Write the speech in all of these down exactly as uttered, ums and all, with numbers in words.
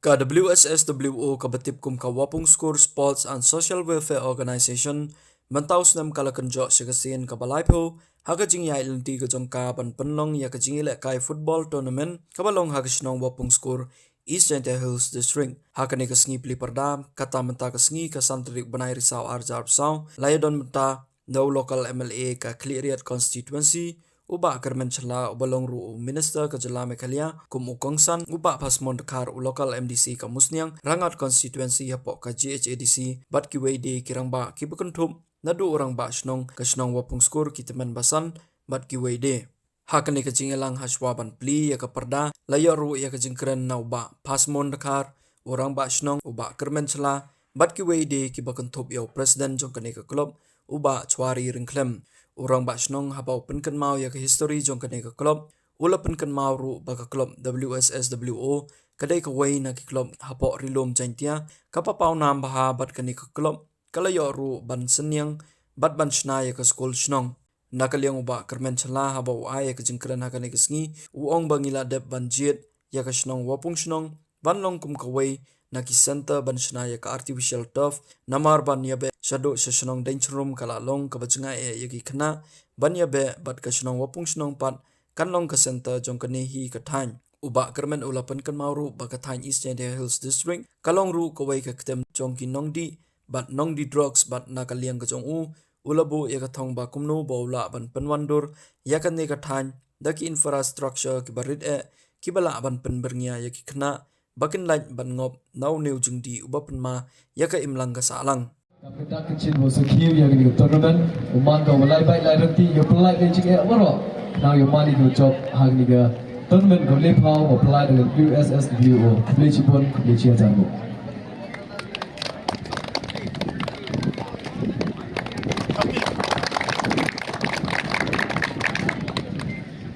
Ka W S S W O kaba tip kum ka Wapung Skur Sports and Social Welfare Organization, mynta u snem ka la kynjoh sha ka sien kaba laiphew ha ka jingïaid lynti ka jong ka ban pynlong ïa ka jingïalehkai football tournament kaba long ha ka shnong Wapung Skur, East Jaintia Hills District. Ha kane ka sngi pli pyrda, kata mynta ka sngi ka san tarik bnai Risaw ar hajar arphew saw, la ïadon bynta da u local M L A ka Khliehriat constituency, u Bah Kyrmen Shylla, uba long ruh u Minister ka jylla Meghalaya kum u kongsan, u Bah Phasmon Dkhar, u local M D C ka Musniang Rangad constituency hapoh ka G H A D C, bad kiwei de ki rangbah kiba kynthup naduh u rangbah shnong ka shnong Wapung Skur, ki tymmen basan bad kiwei de. Ha kane ka jingïalang, hashwa ban plie ïa ka pyrda, la ïoh ruh ïa ka jingkren na u Bah Phasmon Dkhar, u rangbah shnong u Bah Kyrmen Shylla, bad kiwei de kiba kynthup ïa u president jong kane ka club, u Bah Chwari Ryngkhlem. U rangbah shnong, haba u pynkynmaw ïa ka history jong kane ka club, u la pynkynmaw ruh ba ka club W S S W O ka dei kawei na ki club hapoh Ri-lum Jaiñtia kaba paw nam bha, bad kane ka club ka la ïoh ruh ban synñiang bad ban shna ïa ka skul shnong. Na ka liang u Bah Kyrmen Shylla, haba u ai ïa ka jingkren ha kane ka sngi, u ong ba ngi la dep ban jied ïa ka shnong Wapung Shnong ban long kum kawei na ki centre ban shna ïa ka artificial turf, namar ban ïabeh shaduh sha shnong Deinchynrum ka la long kaba jngai eh ïa ki khynnah ban ïabeh, bad ka shnong Wapung Shnong pat kan long ka centre jong kane hi ka thaiñ. U Bah Kyrmen u la pynkynmaw ruh ba ka thaiñ East Jaintia Hills District ka long ruh kawei ka ktem jong ki nongdih bad nongdih drugs, bad na ka liang ka jong u, u la buh ïa ka thong ba kumno ba u lah ban pynwandur ïa kane ka thaiñ da ki infrastructure kiba rit eh, kiba lah ban pynbyrngia ïa ki khynnah ba kin lait ban ngop na une u jingdih uba pynma ïa ka imlang ka sahlang. Ka pyndak ka chin ba u sa khiew ïa kane ka tournament, u man ka ba lai bait lai rynti, ïa pynlait ïa jingeh baroh, khnang ïa man ïa ka jop ha kane ka tournament ka laiphew ba pynlait da ka W S S W O. Khublei shibun, khublei shihajar nguh.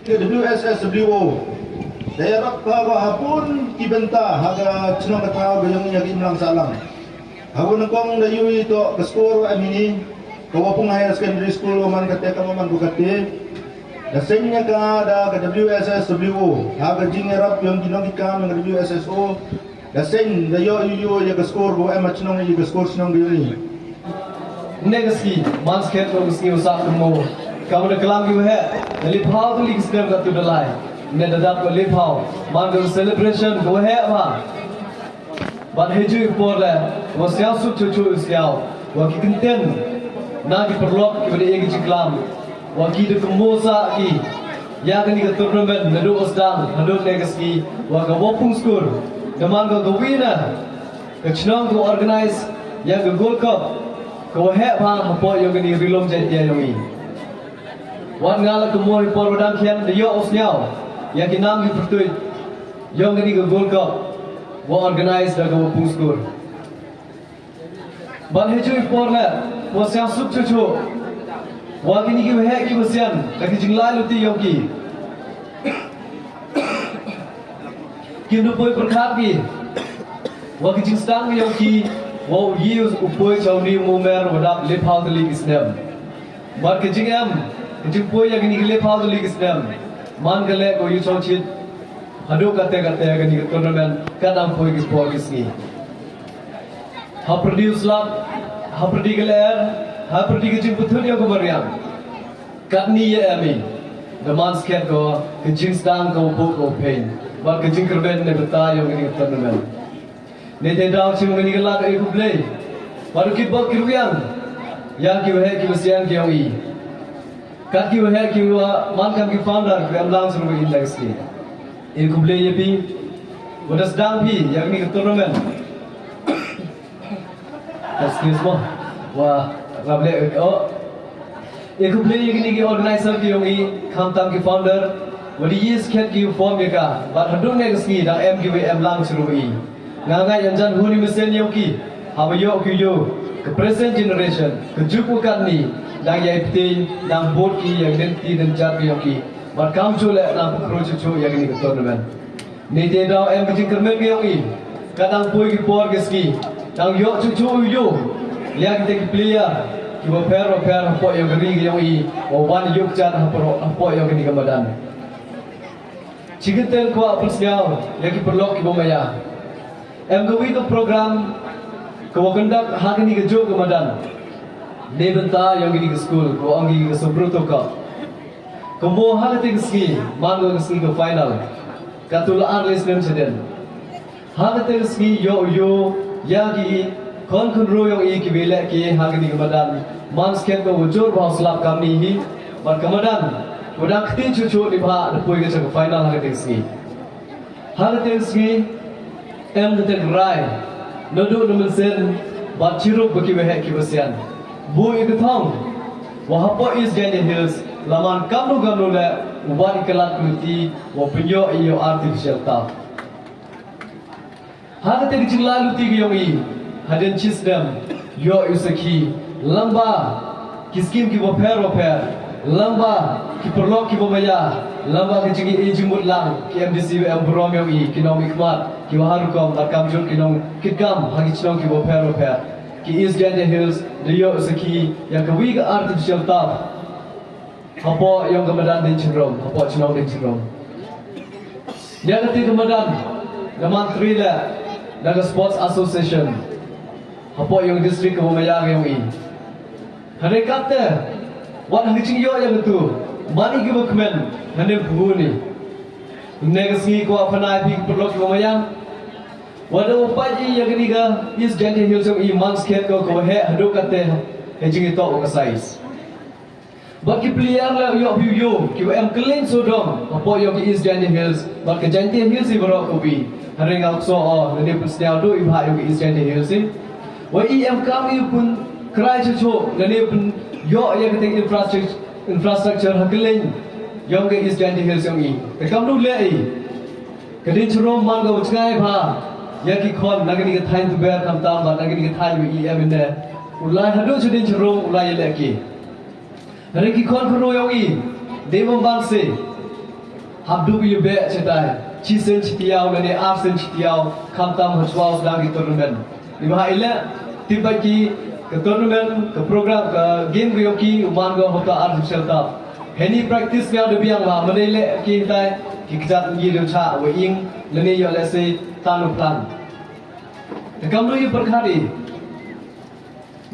Ka W S S W O da ïarap ha ka, ha bun ki bynta ha ka chnong ka thaw ka jong ngi ha ka imlang sahlang. Ha kaba nyngkong da ïohi ïa ka skur ha Mini, ka Wapung Higher Secondary School, wa man kata ka, wa man kata. Da seng ïa ka da ka W S S W O ha ka jingïarap jong ki nongkitkam jong ka W S S O. Da seng da ïoh ïoh ïa ka skur ka wa em ha chnong, ïa ka skur chnong ka ïohi. Ynne ka sngi man skhem ka sngi u sah kumno, kaba da klam ki waheh na laiphew tylli ki snem ka tu da lai. Ynne da dap ka laiphew man ka celebration ka waheh ba. Ban heju i por le wa sñiaw suk chuchu i sñiaw wa ki kyntien na ki paralok ki wa da ïa ki jingklam wa ki da kynmaw sa ki ïa kani ka tournament naduh u sdang haduh ynne ka sngi, wa ka Wapung Skur da man ka ka winner ka chnong ka organize ïa ka Gold Cup ka waheh bha hapoh ïa kani ka Ri-lum Jaiñtia yong i. Wat nga la kynmaw i por wa dang khian da ïoh u sñiaw ïa ki nam ki pyrtuit yong kani ka Gold Cup wa organize da ka Wapung Skur. Ban heju i por le wa sñiaw suk chuchu wa kini ki waheh ki wa sian da ki jinglai luti yong ki. Kim da poi pyrkhat ki wa ki jingsdang yong ki wa u yi u poi cha uni u umer wa dap laiphew tylli ki snem. Bad ka jingem ka jingpoi ïa kini ki laiphew tylli ki snem man ka leh ka u ïu chongchit haduh katte katte kani ka tournament ka dang poi ki por ki sngi. Hapyrdi u slap, hapyrdi ka lyer, hapyrdi ka jingpyntut ïa ka mariang. Katni ïa em i da man skhem ko ka jingsdang ka u buh ka u phein bad ka jingkyrmen ne bynta ïa kani ka tournament. Ne te daw chim kani ka lad e khublei bad u kitbok ki rwiang ïa ki waheh ki wasiang ki yong i. Kat ki waheh ki wa man kam ki founder ki em lang suru in da ki state. E khublei ïa phi wa da sdang phi ïa kani ka tournament. Excuse mo. Wa rap leh o. E khublei ïa kini ki organizer ki yong i, khamtam ki founder wa da ïa skhet ki form ïa ka. Bad haduh ne ka sngi dang em ki wa em lang suru i. Nga ngai jan hun i mesen yong ki haba ïoh ki ïoh ka present generation ka juk wa katni dang ïa i pteng dang bud ki ïa ka dynti dynjat ki yong ki. Bad kam chu leh nang pynkhruh chuchu ïa kini ka tournament. Ni te daw em ka jingkyrmen ka yong i ka dang poi ki por ki sngi dang ïoh chuchu u ïoh ïa kita ki player ki wa pher wa pher hapoh ïa ka ri ka yong i wa wan ïoh kjat hapoh hapoh ïa kini ka madan. Chi kyntien kwah pynsñiaw ïa ki paralok ki wa maya. Em kawei ka program ka wa conduct ha kani ka juh ka madan. Neibynta yong kani ka skul ka wa ong ki ka Subroto Cup. Ka mo ha katei ka sngi man ka sngi ka final. Ka tu la ar lai snem chadien. Ha katei ka sngi yoh u yoh ya ki khon khynroo yong i ki wa leh ki ha kani ka madan. Man skhem ka wa jur bha u slap kamni hi. Bad ka madan wa dang kti chuh chuh neibhah da poi ka cha ka final ha katei ka sngi. Ha katei ka sngi em katei ka rai naduh na mynsiem bad chirup ba ki wa heh ki wa sian. Buh i ka thong wa hapoh East Jaintia Hills la man kamno kamno leh u wan i ka lad ka luti wa pynyoh i yoh artificial turf. Ha katei ka jinglai luti ka yong i hadien chi snem yoh i u sakhi lyngba ki skim ki wa pher wa pher, lyngba ki paralok ki wa maya, lyngba ki jingïeit jingmut lang ki MDC wa em burom yong i, ki nongmihkhmat ki wa ha rukom bad kamjooh ki nongkitkam ha ki chnong ki wa pher wa pher. Ki East Jaintia Hills da yoh i u sakhi ya kawei ka artificial turf hapoh yong ka madan Diengchynrum, hapoh chnong Diengchynrum. Ya katei ka madan da man trei leh na ka Sports Association hapoh yong district ka wa maya ka yong i. Hynrei katte wat ha ka jingyoh ya katu man i ki wa kmen hynne phu ni. Ne ka sngi ka wa pynai phi ki paralok ki wa maya. Wa da wa pait i ya kani ka East Jaintia Hills yong i man skhem ka wa heh haduh katte ha jingitoh wa ka size. Bad ki player la yoh phi u yoh ki wa em kylliang sawdong hapoh yong ki East Jaintia Hills bad ka Jaintia Hills i baroh ka wi. Hynrei nga u kso o lane pynsñiaw duh i bha yong ki East Jaintia Hills i. Wa i em kam i u pynkrai chuh chuh lane pynyoh ya katei infrastructure, infrastructure ha kylliang yong ka East Jaintia Hills yong i. Te kamno leh i. Ka Diengchynrum man ka wa jngai bha ya ki khon na kani ka thaiñ Tuber khamtam bad na kani ka thaiñ wa i em ine. U lai haduh cha Diengchynrum u lai ya leh ki. Hynrei ki khon khynroo yong i dei bym ban se. Hap duh i beh chatai chi sien chi tiaw lane ar sien chi tiaw khamtam ha chwa u sdang ki tournament. Neibhah i leh tip bad ki ka tournament, ka program, ka game ka yong ki u man ka hapta artificial turf. Heini practice ka da biang bha, mynne leh ki tai ki kjat ngi da chah wa ing lane yoh leh se tan u plan. Te kamno i pyrkhat i.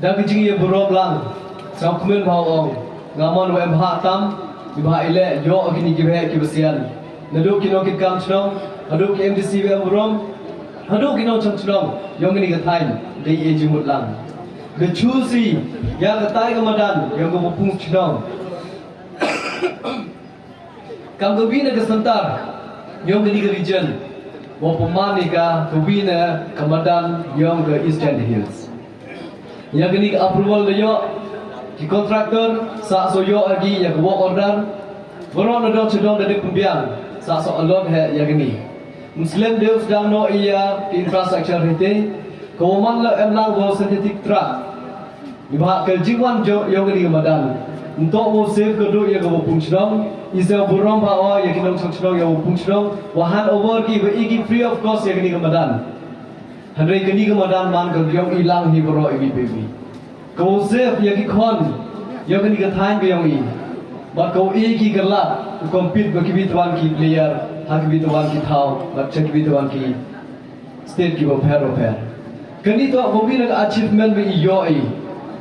Da ka jingïaburom lang sa u kmen bha u ong, nga man wa em bha tam. Neibhah i leh yoh kini ki wa heh ki wa sian, naduh ki nongkitkam chnong haduh ki MDC wa em burom haduh ki nongchong chnong yong kini ka thaiñ da i jingmut lang. Da choose i ya katai ka madan yong ka wa pung chnong. Kam ka wi na ka center yong kani ka region wa pynman i ka ka wi na ka madan yong ka East Jaintia Hills. Ya kani ka approval da yoh ki contractor sa so yoh agi ya ka work order. Waroh na dong chadong da dep pynbiang sa so allot he ya kani. Ym slem dei u sdang noh i ya ka infrastructure hite ka wa man la em lang wa synthetic track. Neibhah ka jingwan jong yong kani ka madan ntoh wa safe ka duh ya ka wa pung chnong. I sa burom bha o ya ki nongchong chnong ya wa pung chnong wa hand over ki wa i ki free of cost ya kani ka madan. Hynrei kani ka madan man ka yong i lang hi baroh i wi pa i wi. Ka wa safe ya ki khon yong kani ka thaiñ ka yong i. Bad ka wa i ki ka lad u compete bad ki wi twan ki player ha ki wi twan ki thaw bad cha ki wi twan ki state ki wa pher wa pher. Kani toh ka wi na ka achievement wa i yoh i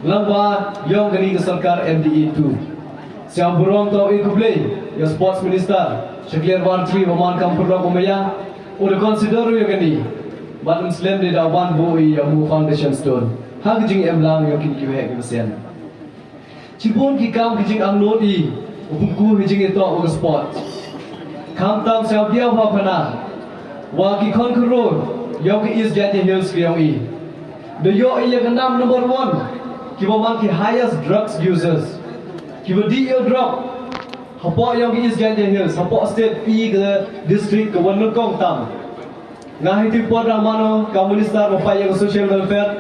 lyngba yong kani ka sorkar MDA two. Sñiaw burom toh i khublei ya sports minister Shakliar Warjri wa man kam paralok wa maya u da consider ya kani. Bad ym slem dei da wan buh i ya u foundation stone ha ka jingem lang yong kini ki wa heh ki wa sian. Chibun ki kam ki jingangnud i u pynku ha jingitoh wa ka sport. Khamtam sñiaw diaw bha phana wa ki khon khynroo yong ka East Jaintia Hills ka yong i. Da yoh i ya ka nam number one ki wa man ki highest drugs users. Ki wa dih yoh drug hapoh yong ka East Jaintia Hills, hapoh state, i ka district ka wa nyngkong tam. Nga hiti por da mano ka minister wa pait ya ka social welfare.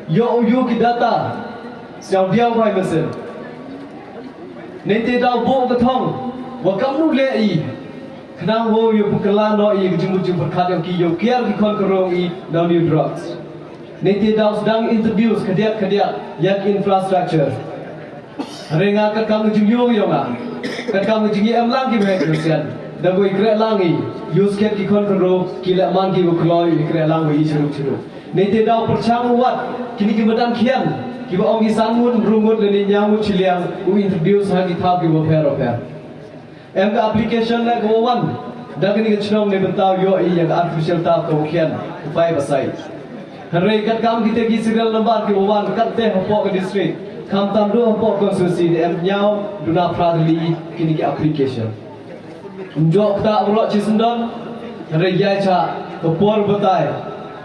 Yoh u yoh ki data sñiaw diaw bha i mynsiem. Neite daw buh ka thong wa kamno leh i khnang wa yoh pynkylla noh i ka jingmut jingpyrkhat yong ki, yoh kiar ki khon khynroo i na u new drugs. Neite daw sdang introduce khadiat khadiat ya ki infrastructure. Hynrei nga katkam ka jingïoh yong nga, katkam ka jingïalam ki bhek ki sian, Da kaba i kreh lang i, ïoh skhem ki khon khynroo ki leh man ki ba kloi i kreh lang ba i syruk syruk. Neite daw pyrshang u wad kine ki madan khian kiba ong ki san ngut, hynriew ngut lane hynñiew ngut shiliang u introduce ha ki thaw kiba pher bapher. Em ka application leh kaba wan da kane ka shnong ne bynta u ïoh i ïa ka artificial turf kaba khian, ka five a side. Hynrei katkam kita ki serial number kiba wan katte hapoh ka district, khamtam duh hapoh constituency ne em hynñiew duna phra tylli kine ki application. Ym jop kata baroh shisyndon. Hynrei ïa cha ka por batai,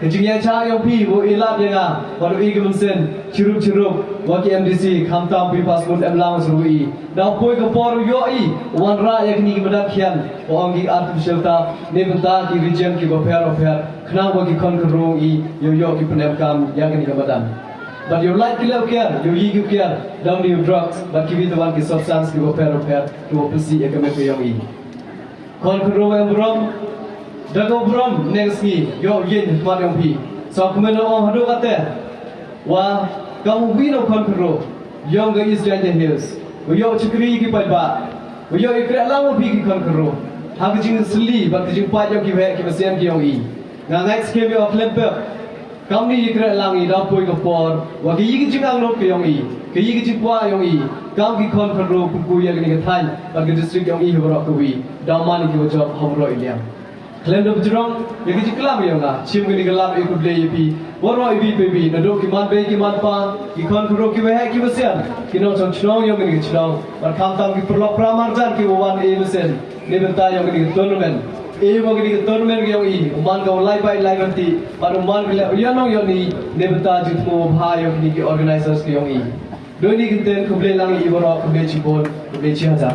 ka jingïacha ïong phi ba u i lad ïa nga bad u i ka mynsiem chirup chirup wa ki M D C, khamtam phi pass mut em lang sa u i. Daw poi ka por u ïoh i u wanrah ïa kine ki madan khian ba ong ki artificial turf ne bynta ki region kiba pher bapher, khnang ba ki khon khynroo i ïoh ïoh ki pynemkam ïa kine ki madan. Bad ïoh lait ki leh u kiar, ïoh i ki u kiar da une u drugs bad kiwei de wan ki substance kiba pher bapher kiba pynsi ïa ka met ka ïong i. Khon khynroo em burom, da ka burom neng sngi ïoh ïeng ha khmat ïong phi. Sa kumne ong haduh kate wa kam u wi no khon khynroo ïong ka East Jaintia Hills u ïoh chakri ki paidbah, u ïoh i kreh lang u phi ki khon khynroo ha ka jingsylli bad ka jingpait ïong ki waheh ki mynsiem ki ïong i. Nga ngeit skhem ïa u khlem pep. Kamni i kreh lang i daw poi ka por wa ka i ka jingangnud ka ïong i, ka i ka jingkwah ïong i, kam ki khon khynroo pynku ïa kane ka thaiñ bad ka district ïong i ha baroh kawi. Daw man i kiba jop ha baroh i liang. Khlem da pynjrong ïa ka jingklam ïong nga, shim kane ka lad ïa ka khublei ïa phi waroh i bi pe bi, naduh ki man bei ki man pa, ki khon khynroo ki waheh ki mynsiem, ki nongshong shnong ïong kane ka shnong bad khamtam ki paralok para marjan kiba wan e mynsiem ne bynta ïong kane ka tournament. E wa kane ka tournament ka ïong i u man ka u lai bai lai ban ti bad u man ka leh u ïa nong ïong i ne bynta jingthmu bha ïong kane ki organizers ka ïong i. Doi ni kynten khublei lang i waroh, khublei chibun, khublei chi hajar.